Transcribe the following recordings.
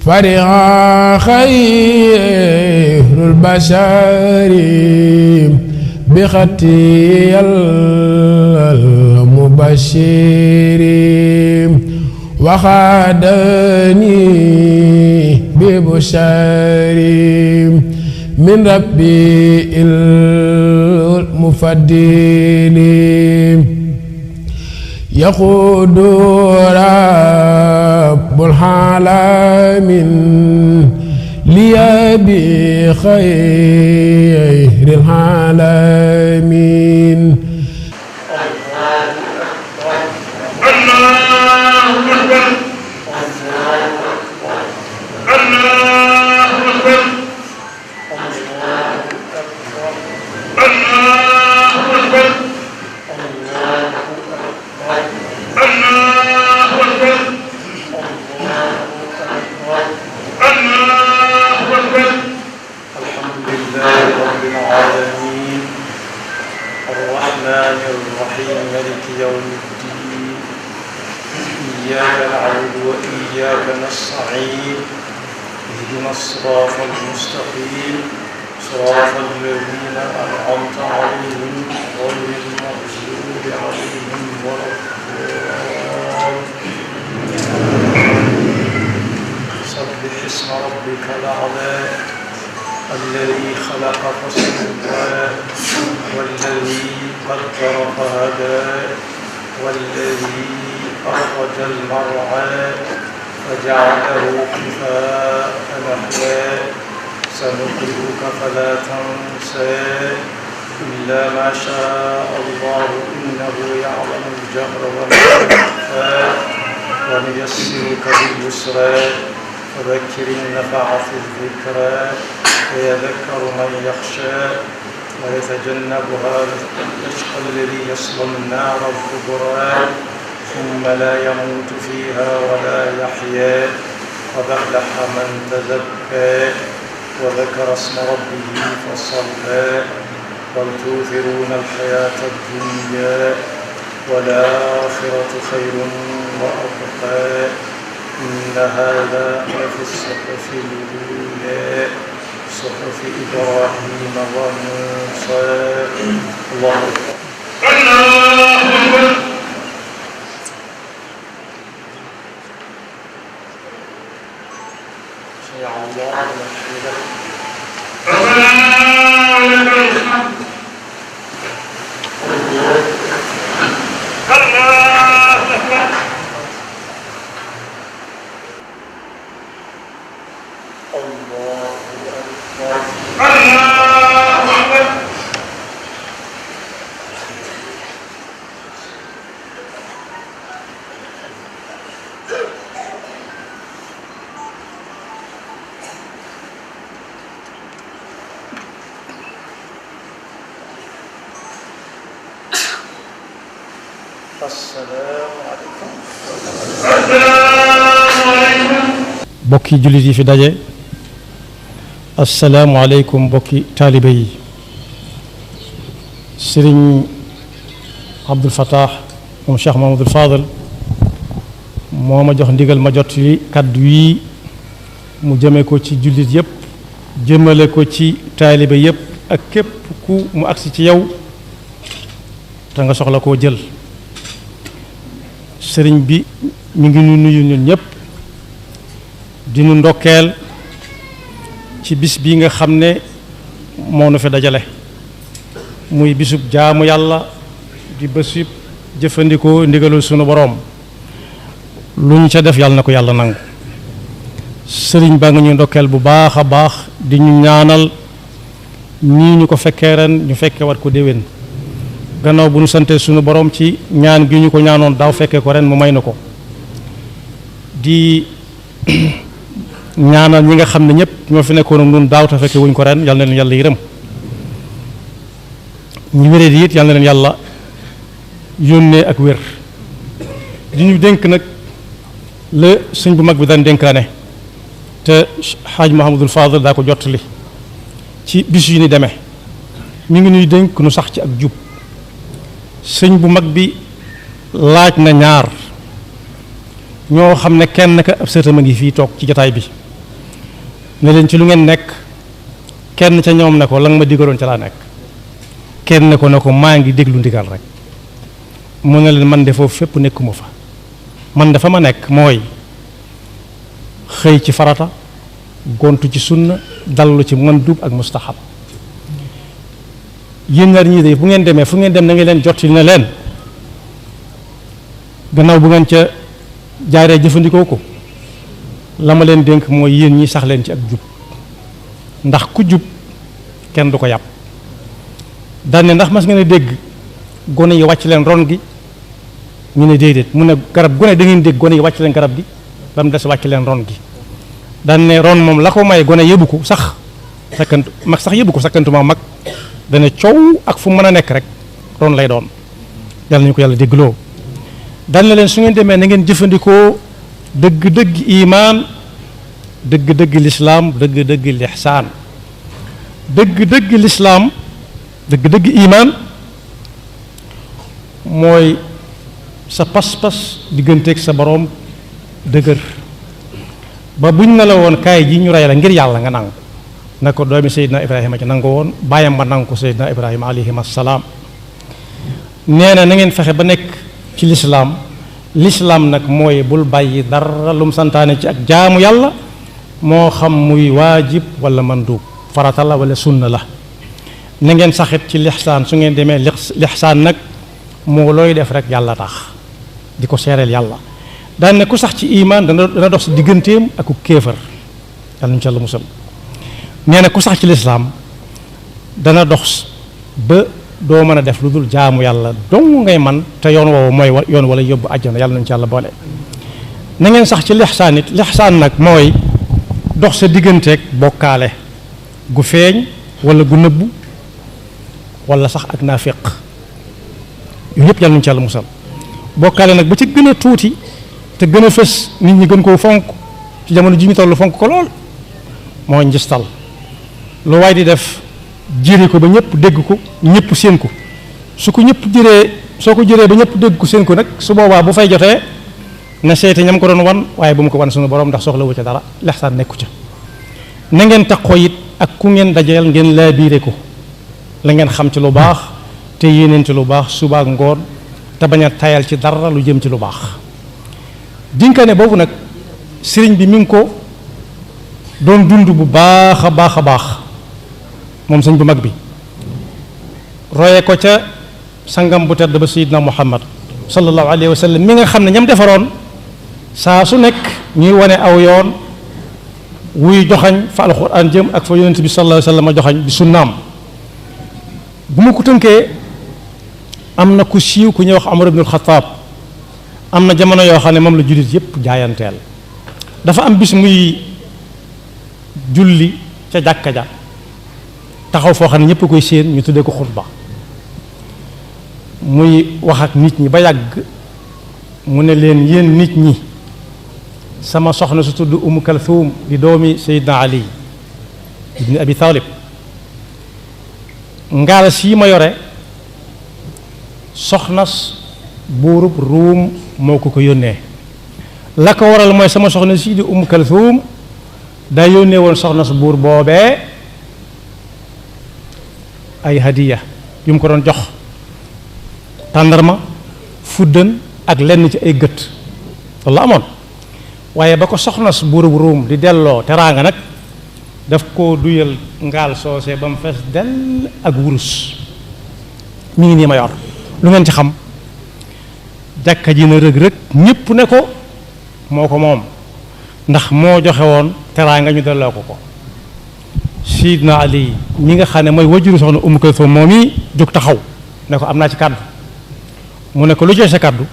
فرح خير البشر بختي المبشر وخادني ببشر من ربي المفضل يقود رب العالمين لي بخير العالمين. الصراط المستقيم صراط الذين أنعمت عليهم غير المغضوب عليهم ولا الضالين. سبح اسم ربك الأعلى الذي خلق فسوى والذي قدر فهدى والذي أخرج المرعى فجعله كفاء نحوا سنقرئك فلا تنسى إلا ما شاء الله إنه يعلم الجهر وما يخفى ونيسرك باليسرى فذكر إن نفعت الذكرى فيذكر من يخشى ويتجنبها الأشقى الذي يصلى النار الكبرى ثم لا يموت فيها ولا يحيا قد أفلح من تزكى وذكر اسم ربه فصلى بل تؤثرون الحياة الدنيا والآخرة خير وأبقى إن هذا لفي الصحف الأولى صحف إبراهيم وموسى. الله أكبر. الله أكبر. bokki jullit yi fi daje asalaamualeykum bokki taalibe yi. sëriñ Abdul Fattah moom Cheikh Mahamadul Fadal moo ma jox ndigal ma jot yi kaddu yi mu jëme ko ci jullit yépp jëmale ko ci taalibe yépp ak képp ku mu agsi ci yow te nga soxla koo jël. sëriñ bi mi ngi nu nuyu ñun ñëpp di nu ndokkeel ci bis bi nga xam ne moo nu fi dajale muy bisub jaamu yàlla di bésub jëfandikoo ndigalul sunu boroom lu ñu ca def yàlla na ko yàlla nangu. sëriñ baa nga ñu ndokkeel bu baax a baax di ñu ñaanal nii ñu ko fekkee ren ñu fekkee war ko déwén gannaaw bu ñu sante sunu borom ci ñaan gi ñu ko ñaanoon daaw fekkee ko ren mu may na ko. di ñaanal ñi nga xam ne ñëpp ñoo fi nekkoon ak ñun daaw te fekkee wuñ ko ren yal na leen yàlla yërëm ñu wéree di it yal na leen yàlla yónnee ak wér. di ñu dénk nag la sëñ bu mag bi daan dénkaane te xaaj Mahamadul Fadal daa ko jottali ci bis yu ni demee mi ngi ñuy dénk nu sax ci ak jub. sëñ bu mag bi laaj na ñaar ñoo xam ne kenn ka ab sëtam a ngi fii toog ci jataay bi ne leen ci lu ngeen nekk kenn ca ñoom ne ko la nga ma digaloon ca laa nekk kenn ne ko maa ngi déglu ndigal rek mu ne leen man de foofu fépp nekkuma fa man dafa ma nekk mooy xëy ci farata gontu ci sunna dallu ci mandub ak mustahab yéen ñaar ñii de bu ngeen demee fu ngeen dem na ngeen leen jotti ne leen gannaaw bu ngeen ca jaaree jëfandikoo ko la ma leen dénk mooy yéen ñi sax leen ci ak jub ndax ku jub kenn du ko yàpp daan ne ndax mas ngeen a dégg gone yi wàcc leen ron gi ñu ne déedéet mu ne garab gone da ngeen dégg gone yi wàcc leen garab gi ba mu des wàcc leen ron gi daan ne ron moom la ko may gone yëbu ko sax sakkantu mag sax yëbu ko sakkantuma mag dana coow ak fu mën a nekk rek ron lay doon yàlla ñu ko yàlla déggloo daan na leen su ngeen demee na ngeen jëfandikoo dëgg-dëgg imaan dëgg-dëgg lislaam dëgg-dëgg lixsaan dëgg-dëgg lislaam dëgg-dëgg imaan mooy sa pas-pas digganteeg sa boroom dëgër ba buñ ne la woon kaay ji ñu rey la ngir yàlla nga nangu na ko doomi Seydina Ibrahima ci nangu woon bàyyam ba nangu ko Seydina Ibrahima alayhim assalaam nee na ngeen fexe ba nekk ci lislaam lislaam nag mooy bul bàyyi dara lum santaane ci ak jaamu yàlla moo xam muy waajib wala mandub farata la wala sunna la na ngeen saxit ci lixsaan su ngeen demee lixsaan nag moo looy def rek yàlla tax di ko seereel yàlla daan ne ku sax ci imaan dana dox si digganteem ak ku kéefër yàlla ñu ci yàlla musal nee na ku sax ci lislaam dana dox ba doo mën a def lu dul jaamu yàlla dong ngay man te yoon woowu mooy yoon wala yóbbu àjjana yàlla nañu ci yàlla boole na ngeen sax ci lixsaan it lixsaan nag mooy dox sa digganteeg bokkaale gu feeñ wala gu nëbbu wala sax ak naafiq yooyu yëpp yàlla nañu ci yàlla musal bokkaale nag ba ci gën a tuuti te gën a fës nit ñi gën koo fonk ci jamono ji ñu toll fonk ko lool mooy njistal lu waay di def jëri ko ba ñëpp dégg ko ñëpp séen ko su ko ñëpp jëree soo ko jëree ba ñëpp dégg ko séen ko nag su boobaa bu fay jotee na seeti ñam ko doon wan waaye bu mu ko wan suñu borom ndax soxla wu ca dara lexsaan nekku ca na ngeen taxoo it ak ku ngeen dajeel ngeen laabiire ko la ngeen xam ci lu baax te yéeneen ci lu baax suba ak ngoon te bañ a tayal ci dara lu jëm ci lu baax dinkaane boobu nag sëriñ bi mi ngi ko doon dund bu baax a baax a baax moom sëñ bu mag bi roye ko ca sangam bu tedd ba sayidna muhammad sallallahu alayhi wa sallam mi nga xam ne ñam defaroon saa su nekk ñuy wane aw yoon wuy joxañ fa alquran jëm ak fa yonent bi sallallahu alayhi wa sallam joxañ di sunnaam bu ma ko tënkee am na ku siiw ku ñuy wax Umar ibnul Xataab am na jamono yoo xam ne moom la jullit yépp jaayanteel dafa am bis muy julli ca jàkka ja taxaw foo xam ne ñëpp koy séen ñu tuddee ko xutba muy wax ak nit ñi ba yàgg mu ne leen yéen nit ñi sama soxna su tudd Umm Kalthum di doomi Seydina Ali ibni Abi Talib ngaal sii ma yore soxnas buurub Ruum moo ko yónnee la ko waral mooy sama soxna sii di Umm Kalthum daa yónnee woon soxnas buur boobee ay hadiya yu mu ko doon jox tàndarma fuddan ak lenn ci ay gët loolu la amoon waaye ba ko soxnas buurub Ruum di delloo teraanga nag daf koo duyal ngaal soosé ba mu fees dell ak wurus mi ngi nii ma yor lu ngeen ci xam jàkka ji na rëg-rëg ñépp ne ko moo ko moom ndax moo joxe woon teraanga ñu delloo ko Sidna Ali ñi nga xam ne mooy wajuru soxna Umm Kalthum moom yi jóg taxaw ne ko am naa ci kàddu mu ne ko lu joxe sa kàddu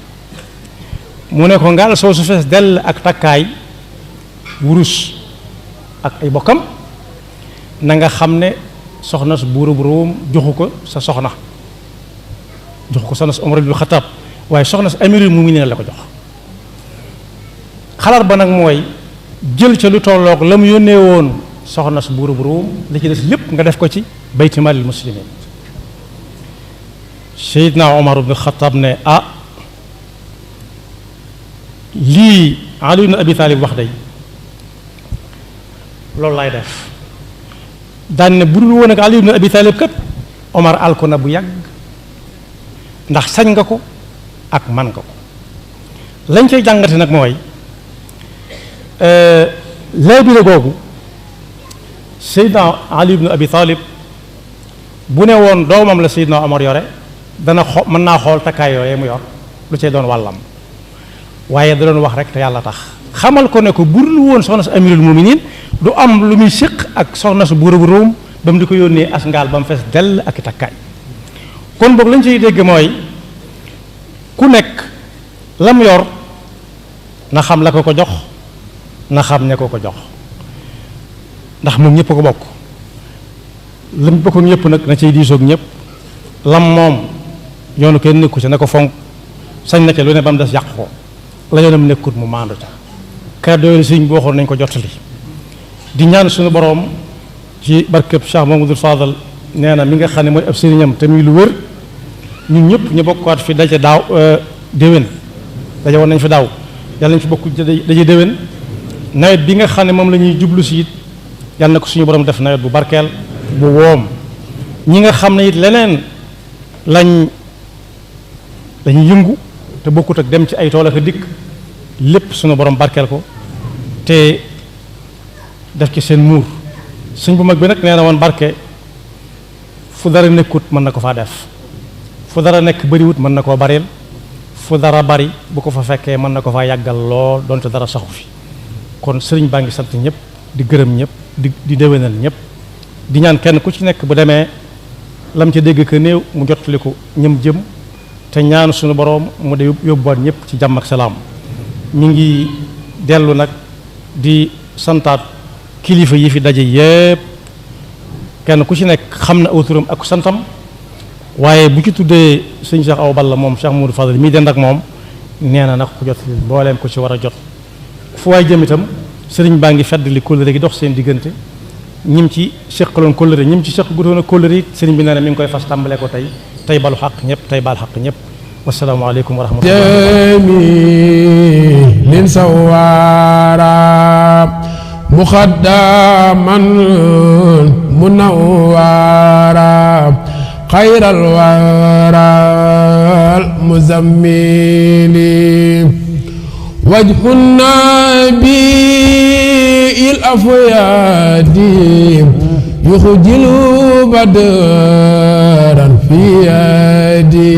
mu ne ko ngaal soo su fees dell ak takkaay wurus ak ay bokkam na nga xam ne soxna su buurub Ruum joxu ko sa soxna joxu ko soxna su Umar ibn Xattaab waaye soxna su amirul mu'miniin la ko jox xalaat ba nag mooy jël ca lu tolloog la mu yónnee woon soxna su buurub Ruum li ci des lépp nga def ko ci bayti maalil muslimiin Seydina Umar ibn Xattaab ne lii Ali ibn Abi Talib wax day loolu lay def daan ne bu dul woon ak Ali ibn Abi Talib kat Omar alko na bu yàgg ndax sañ nga ko ak man nga ko lañ cay jàngate nag mooy laabire googu Seydina Ali ibn Abi Talib bu ne woon doomam la Seydina Omar yore dana mën naa xool takkaay yooyee mu yor lu cay doon wàllam waaye da doon wax rek te yàlla tax xamal ko ne ko bu dul woon soxna su amirul muminin du am lu muy séq ak soxna su buuru bu Róom ba mu di ko yónnee as ngaal ba mu fees dell ak i takkaay kon boog lañ ciy dégg mooy ku nekk lam yor na xam la ko ko jox na xam ne ko ko jox ndax moom ñëpp ko bokk lam bokk ñëpp nag na cay diisoog ñëpp lam moom yoonu kenn nekku ci na ko fonk sañ na ca lu ne ba mu des yàq ko la yoonam nekkut mu maandu ca kàddu yooyu sëriñ bi waxoon nañ ko jottali di ñaan suñu boroom ci barkeb Cheikh Mamadou Fadal nee na mi nga xam ne mooy ab sëriñam te muy lu wër ñun ñëpp ñu bokkaat fi daje daaw déwén daje woon nañ fi daaw yàlla nañ fi bokk daje déwén nawet bi nga xam ne moom la ñuy jublu si it yàlla na ko suñu borom def nawet bu barkeel bu woom ñi nga xam ne it leneen lañuy yëngu te bokkut ak dem ci ay tool ak dikk lépp suñu borom barkeel ko te def ci seen muur sëñ bu mag bi nag nee na woon barke fu dara nekkut mën na ko faa def fu dara nekk bariwut mën na koo baril fu dara bari bu ko fa fekkee mën na ko faa yàggal lool donte dara saxu fi kon sëriñ baa ngi sant ñëpp di gërëm ñëpp di déwénal ñëpp di ñaan kenn ku ci nekk bu demee lam ca dégg ka néew mu jottaliku ñëm jëm te ñaan suñu boroom mu de yóbbuwaat ñëpp ci jàmm ak salaam mi ngi dellu nag di santaat kilifa yi fi daje yépp kenn ku ci nekk xam na aw turam ak santam waaye bu ci tuddee sëñ Cheikh Awa Balla moom Cheikh Mamadou Fadal mii dend ak moom nee na nag ku jot mbooleem ko ci war a jot fu waay jëm itam sëriñ baa ngi feddali kóllëre gi dox seen diggante ñim ci seqaloon kóllëre ñim ci seq gutoon a kóllëre it sëriñ bi nee na mi ngi koy fas tàmbalee ko tey balu xaq ñëpp tey baal xaq ñëpp wasalaamu aleykum wa rahmatullah jamilin sawara muxaddaman munawwara xayral waral muzammili wajhu nabi il afyadi yuxjilu badran fi yadi